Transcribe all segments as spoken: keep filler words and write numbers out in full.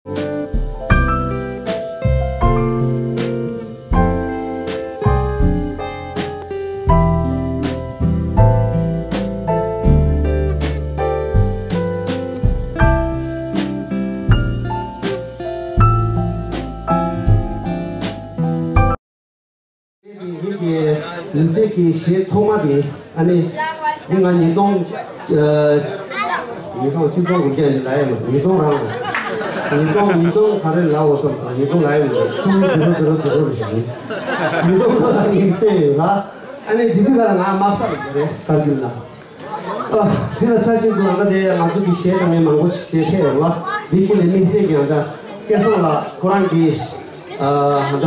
ཡིན་གྱི་མི་ཚེ་གི་གཞས་ཐོག་མ་དེ་ཨ་ནི་ང་ཉིས་སྟོང་ཉིས་སྟོང་ཆིག་སྟོང་དགུ་བརྒྱ་ནས་ལ་ཡ་མ་ཉིས་སྟོང་རང་ཉིས་སྟོང་ཉིས་སྟོང་ག་རེ་ལ་འོ་བསམ་སོང་ཉིས་སྟོང་ལ་ཡ་མ་ཏུ་ཏུ་རུ་ཏུ་རུ་ཏུ་རུ་རེ་ཞིག་ཉིས་སྟོང་ལ་ཡིན་བལྟས་ཡོད་ར། ཨ་ནི་དེ་དུས་ཀ་ལ་ང་དམག་ས་ལ་ཡོད་རེད་ཀར་གིལ་ལ། ཨ། འདི་ལ་ཆ་ཆེན་དུ་ཨ་ད་དེ་ང་ཚོ་གི་གཞས་དང་ནི་མང་པོ་ཞིག་དེ་ཕེབས་ཡོང་བ་འདི་ཀུན་ནས་དམིགས་བསལ་གྱི་ཨ་ད་སྐལ་བཟང་ལགས་ཁོ་རང་གི་ཨ་ད་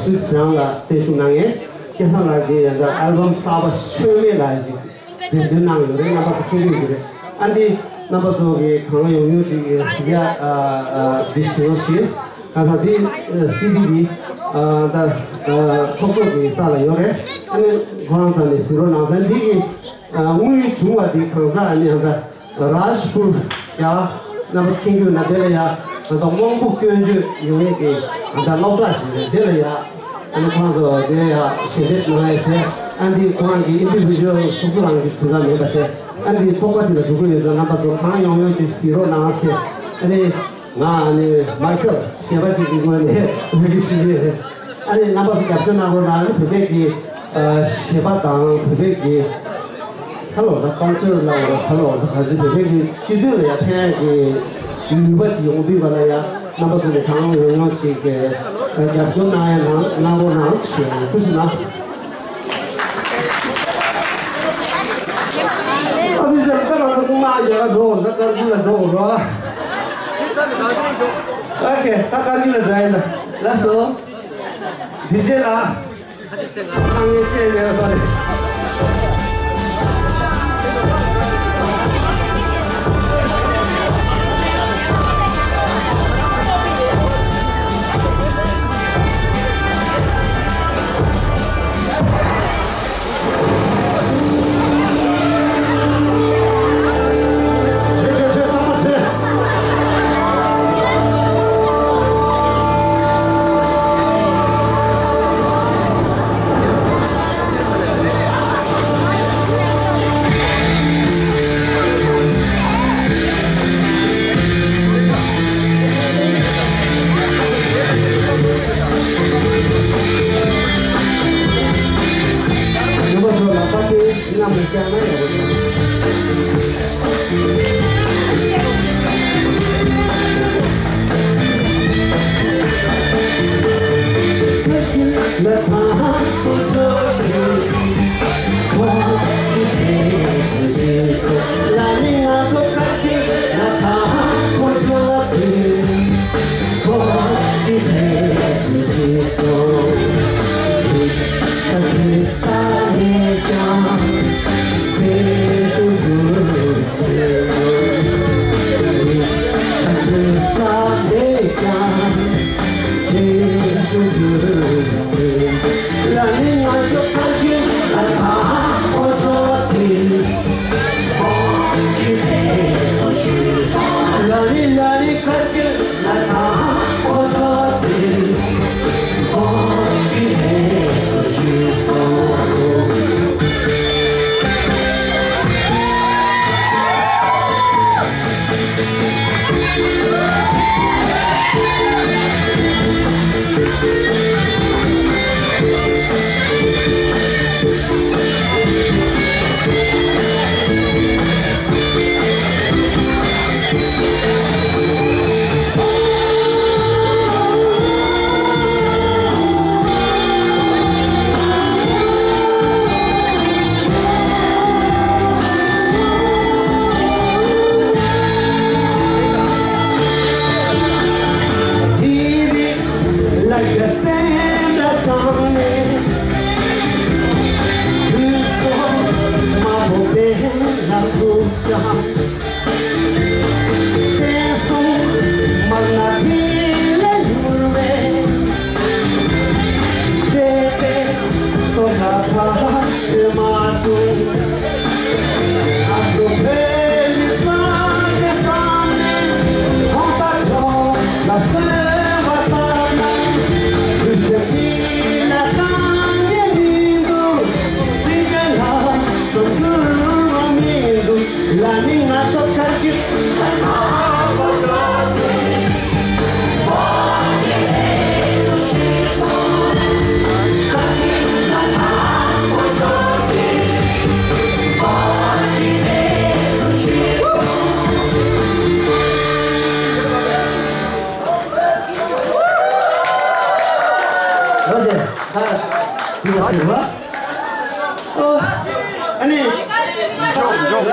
སུད་སི་རང་ལ་བརྟན་བཞུགས་གནང་ངེས། སྐལ་བཟང་ལགས་ཀྱི་ཨ་ད་ཨལ་བམ་གསར་པ་མཆོད་མེ་ལ་ཞིག་འགྲེམས་སྟོན་གནང་ཡོད་རེད། རྣམ་པ་ཚོ་མཁྱེན་གྱི་ཡོད་རེད། ཨ་འདི་རྣམ་པ་ཚོ་གི་གང་ཡོང་ཡོང་ཅིག་གཟིགས་ཡ་ཨ་ཨ་འདི་བྱེད་རོགས་ཞེས། ད་ལྟ་འདི་སི་ཌི་འདི་ད་ཚོགས་གཙོ་གི་རྩ་ལ་ཡོད་རེད། ཨ་ནི་ཁོ་རང་རྩ་ནས་གཟིགས་རོགས་གནང་ཟེར། འདི་གི་དངོས་ཡོད་བྱུང་བ་འདི་གང་ཟག་ཨ་ནི་ད་རཱཇ་པུར་ཡ་རྣམ་པ་ཚོ་མཁྱེན་གྱི་ཡོད་ན་དེ་ལ་ཡ་ད་དམངས་སྤོ་སྐྱོན་བརྗོད་ཡོང་ཡས་ཀྱི་ད་སློབ་གྲྭ་ཞིག་རེད། དེ་ལ་ཡ་ཨ་ནི་ཁོ་རང་ཚོ་དེ་ལ་ཡ་ཞལ་འདེབས་གནང་ཡས་བྱས། ཨ་འདི་ཁོ་རང་གི་ཨིན་ཌི་བི་ཇུ་ཨལ་ཚོགས་གཙོ་རང་གི་དུས་ཚོད་མེད་པ་བྱས། ཨ་འདི་ཚོགས་པ་ཞིག་ལ་འགྲོ་གི་ཡོད་ཙང་རྣམ་པ་ཚོ་གང་ཡོང་ཡོང་ཅིག་གཟིགས་རོགས་གནང་ཞེས། ཨ་ནི། ང་ནི་མ་ཁྱབ་གཞས་པ་ཅིག་གི་ངོས་ནས་འབོད་སྐུལ་ཞུ་གི་ཡོད། ཨ་ནི་རྣམ་པ་ཚོ་རྒྱབ་སྐྱོར་གནང་རོགས་གནང་། ཨ་ནི་བོད་པའི་གི་གཞས་པ་དང་བོད་པའི་གི་ཧ་ལོ་ད་ཀལ་ཅར་ལ་ཧ་ལོ་ད་ག་ཚོད་བོད་པའི་གི་སྤྱི་ཚོགས་ལ་ཡ་ཕན་གི་ནུས་པ་ཅིག་ཡོང་དུས་ག་ལ་ཡ་རྣམ་པ་ཚོ་ནས་གང་ཡོང་ཡོང་ཅིག་གི་རྒྱབ་སྐྱོར་གནང་ཡ་གནང་གནང་རོགས་གནང་ཞུ་ཡ་ཡིན། ཐུགས་རྗེ་གནང་། ཨ་ནི་ཞལ་ལྟ་རང་ཚོ་ཚང་མ་རྒྱ་གར་འགྲོ་འོང་ད་ཀར་གུ་ལ་འགྲོ་འོང་རོགས། ཨོ་ཁེ། ད་ཀར་གུ་ལ་འགྲོ་ཡིན་ད། ལགས་སོ། ཌི་ཇེ་ལགས། ཁ་ངེས་ཅན་ཡོད་པ་རེད། ཨ་ནི། ལ།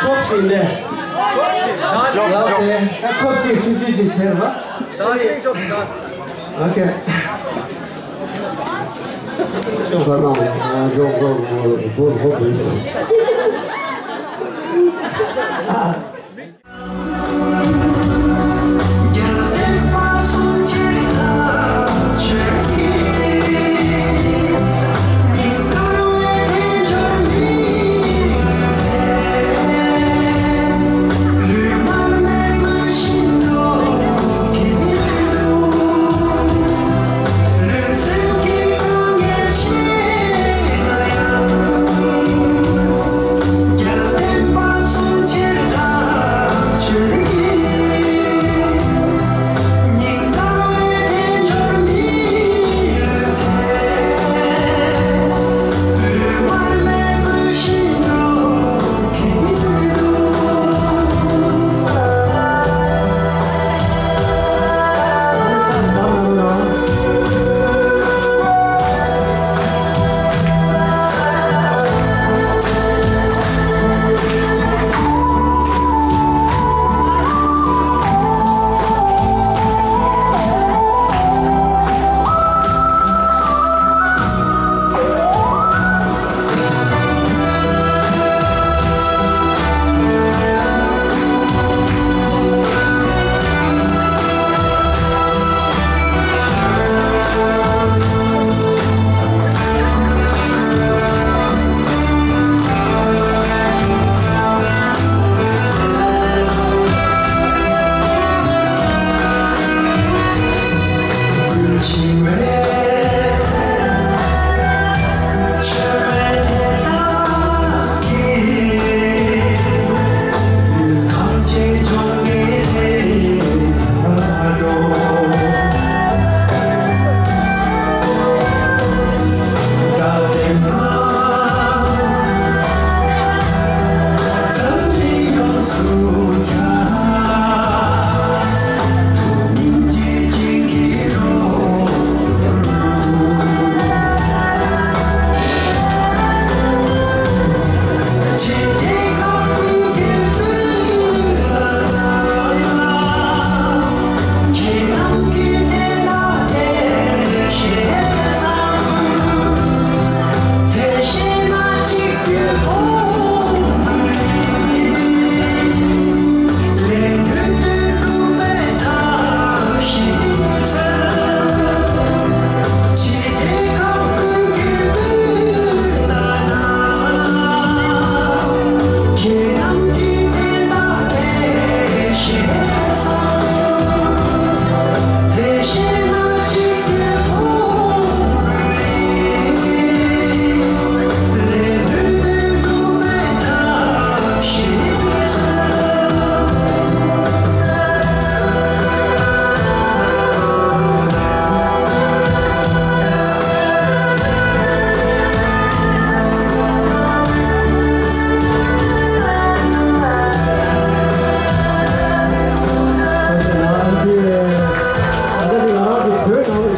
ཕྱོགས་གཅིག་ནས། ལ་དེ་ད་ཕྱོགས་གཅིག་ཆུང་ཆུང་ཅིག་བྱས་ར། ཨ་ནི། ཨོ་ཁེ། ཕྱོགས་ག་ནང་ལ་འཇོག་འགྲོ་འགྲོ་འགྲོ་འགྲོ་འགྲོ།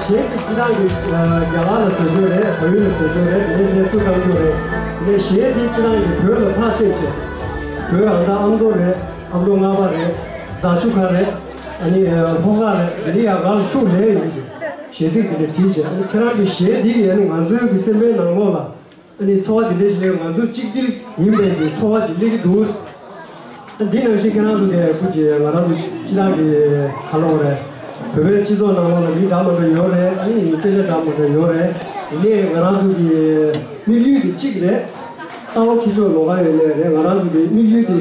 གཞན་གྱི་སྤྱི་བཏང་གི་རྒྱ་གར་ལ་བཟོ་རྒྱུ་རེད། བལ་ཡུལ་ལ་བཟོ་རྒྱུ་རེད། དེ་ནས་ལས་སུ་བཏང་རྒྱུ་རེད། དེ་ནས་གཞན་དེ་སྤྱི་བཏང་གི་བོད་ལ་ཐག་ཆོད་ཆེ། བོད་ཨ་མདའ་ཨ་མདོ་རེད། ཨ་མདོ་རྔ་པ་རེད། རྫ་ཆུ་ཁ་རེད། ཨ་ནི་ལྷོ་ཁ་རེད། དེ་ནས་ཡང་ག་ལ་ཚུར་ལེན་ཡོང་རྒྱུ། གཞས་ཚིག་དེ་འདྲ་བྲིས་བྱས། ཨ་ནི་ཁྱེད་རང་གི་གཞས་འདི་ཡིས་ཨ་ནི་ང་ཚོའི་གི་སེམས་པའི་ནང་ལོགས་ལ། ཨ་ནི་ཚོར་བ་དེ་འདྲ་ཞིག་སླེབས། ང་ཚོ་གཅིག་སྒྲིལ་ཡིན་པའི་གི་ཚོར་བ་ཞིག་སླེབས་ཀྱི་འདུག་ཨ་འདི་ནང་བཞིན་ཁྱེད་རང་ཚོ་དེ་སྐུ་མཁྱེན། ང་རང་ཚོ་སྤྱི་བཏང་གི་ག་ལབ་དགོས་རེད། བོད་པའི་སྤྱི་ཚོགས་ནང་ལོགས་ལ་མི་འདྲ་མི་འདྲ་ཡོད་རེད། ཨ་ནི་སྐད་ཆ་འདྲ་མི་འདྲ་ཡོད་རེད། ཡིན་ནའི་ང་རང་ཚོ་གི་དམིགས་ཡུལ་དེ་གཅིག་རེད། རྟ་བོ་འཁྱེར་ཕྱོགས་ལོགས་ཀ་ཡོད་ནའི་རེད། ང་རང་ཚོ་གི་དམིགས་ཡུལ་དེ་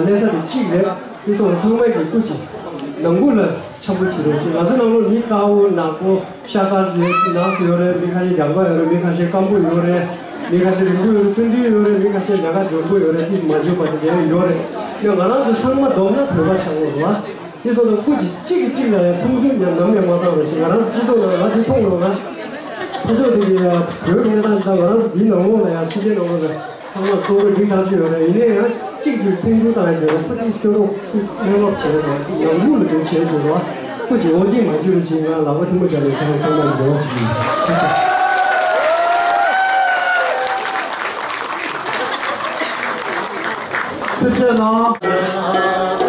གནས་ས་དེ་གཅིག་རེད། དེ་སོགས་ཚང་མས་ཀྱི་སྐུ་མཁྱེན། ནང་ཁུལ་ལ་འཆམ་པོ་བྱེད་རོགས་བྱེད། ང་ཚོ་ནང་ལོགས་མི་དཀར་པོ་ནག་པོ་ཤ་དཀར་ཡོད། ནགས་སུ་ཡོད་རེད། མི་ཁ་ཤས་ལྗང་པ་ཡོད་རེད། མི་ཁ་ཤས་སྐམ་པོ་ཡོད་རེད། མི་ཁ་ཤས་རིང་པོ་ཡོད་རེད། ཚོན་མདོག་ཡོད་རེད། མི་ཁ་ཤས་ལས་ཀ་འཇོན་པོ་ཡོད་རེད། ཏིས་མ་འཇོན་པ་དེ་འདྲ་ཡོད་རེད། ཡང་ང་རང་ཚོ་ཚང་མ་བསྡོམས་ན་བོད་པ་ཆགས་ཡོད་རེད་བ། དེ་སོང་ཙང་སྐུ་མཁྱེན་གཅིག་གིས་གཅིག་ལ་ཡང་མཐོང་ཆུང་ཡང་ནམ་ཡང་མ་བཏང་རོགས་ཞེས། ང་རང་སྤྱི་ཚོགས་ནང་ང་དེ་མཐོང་ཡོང་ན། ཕ་ཕྱོགས་དེ་གའི་བོད་ཀྱི་གནས་སྟངས་ཤིག་དང་། ང་རང་ཚོ་འདིའི་ནང་ལོགས་ལ་ཡང་ཕྱི་རྒྱལ་ནང་ལོགས་ལ་ཚང་མ་གཙོ་བོ་འགྲིག་ཐག་ཆོད་ཡོད་རེད། ཡིན་ནའི་ཡང་གཅིག་གིས་མཐོང་ཆུང་བཏང་ཡ་ཞིག་རེད། ཕ་དེ་སྐྱོ་རོགས་ཁུལ་གནས་བབ་བྱས་དང་། ནང་ལུགས་ལ་འགྲོ་བྱས་ཡོད་རེད་བ། སྐུ་མཁྱེན་འོ་དེ་མ་བྱེད་རོགས་ཞེས་ང་ལག་པ་ཐལ་མོ་སྦྱར་ནས་ཁྱེད་རང་ཚང་མ་ལ་འབྲེལ་བ་ཞུ་གི་ཡིན། ཐུགས་རྗེ་གནང་།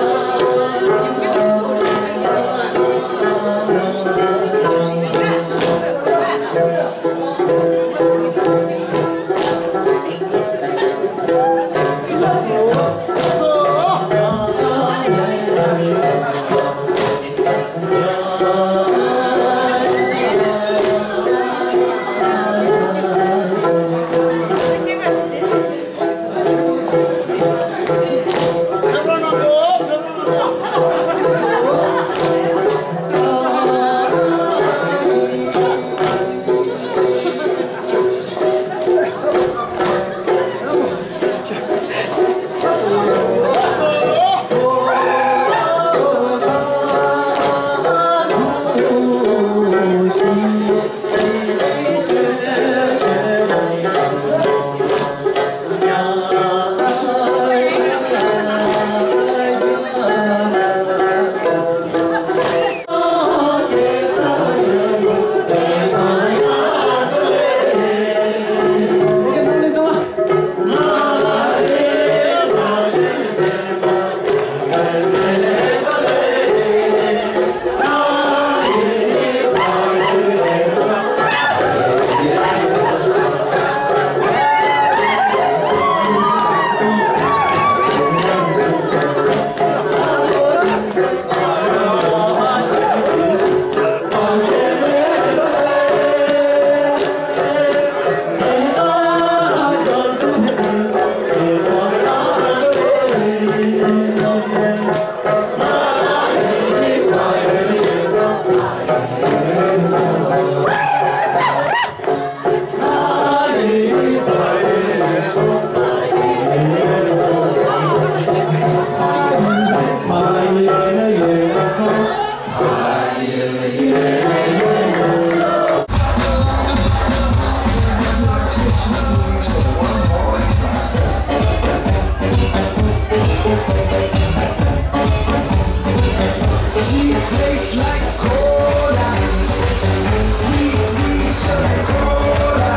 She tastes like cola, sweet, sweet sugar cola.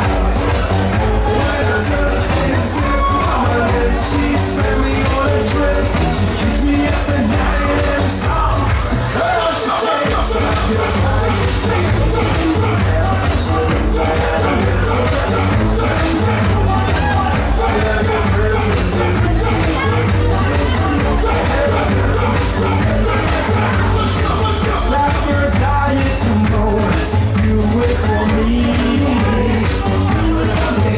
When I took a sip from her lips, she sent me on a trip. She keeps me up at night and it's all because she tastes like your body. Stop your diet, come on, do it for me. Do it for me.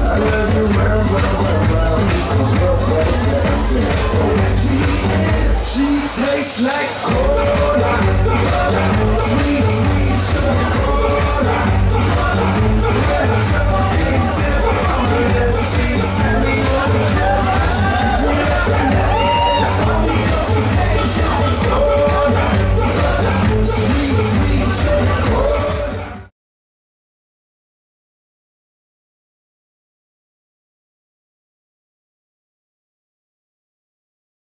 I love you well, well, well, well, 'cause you're so sexy. Oh, yes, she is. She tastes like cola.